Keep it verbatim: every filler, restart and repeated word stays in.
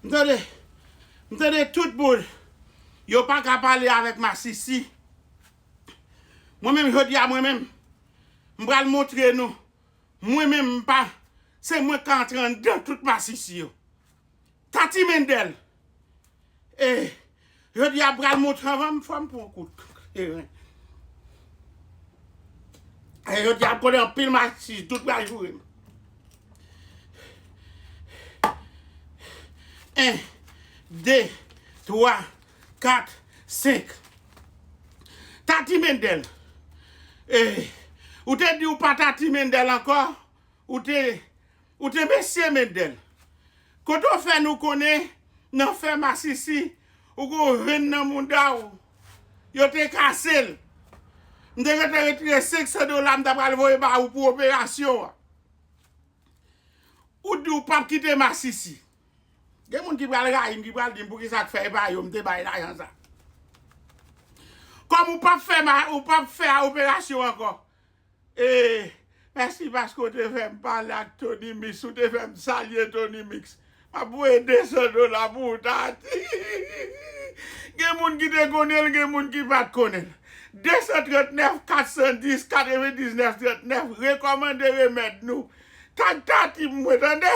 M tande, m tande tout moun. Yo pa ka pale avèk masisi. Mwen menm, jodi a, mwen menm, m pral montre nou. Mwen menm, m pa, se mwen k antre anndan tout masisi yo. Tati Mendel. E, jodi a, pral montre anvan m, fò m pran kout kleren. E, jodi a, m konnen anpil masisi, tout pral joure m. En, de, twa, kat, senk. Tati Mendel. E, ou te di ou pa Tati Mendel ankò. Ou te, ou te mesye Mendel. Kote w fè nou konnen nan fè masisi, ou gon venn nan mouda w. Yo te kase l. M te gentan retire senk san dola, m ta pral voye ba ou pou operasyon an. Ou di ou p ap kite masisi. Gen moun ki pral rayi m, ki pral di m poukisa k fè e pa yo m te bay lajan sa. Kòm ou p ap fè ma, ou p ap fè operasyon ankò. E, mèsi paske w te fè m pale ak Tony Mix, ou te fè m salye Tony Mix. M ap voye de san dola pou ou, Tati. Gen moun ki te konnen l, gen moun ki pa t konnen l. De san trannèf, kat san dis, katrevendiznèf trannèf, rekòmande remèd nou. Tag Tati pou mwen, tande?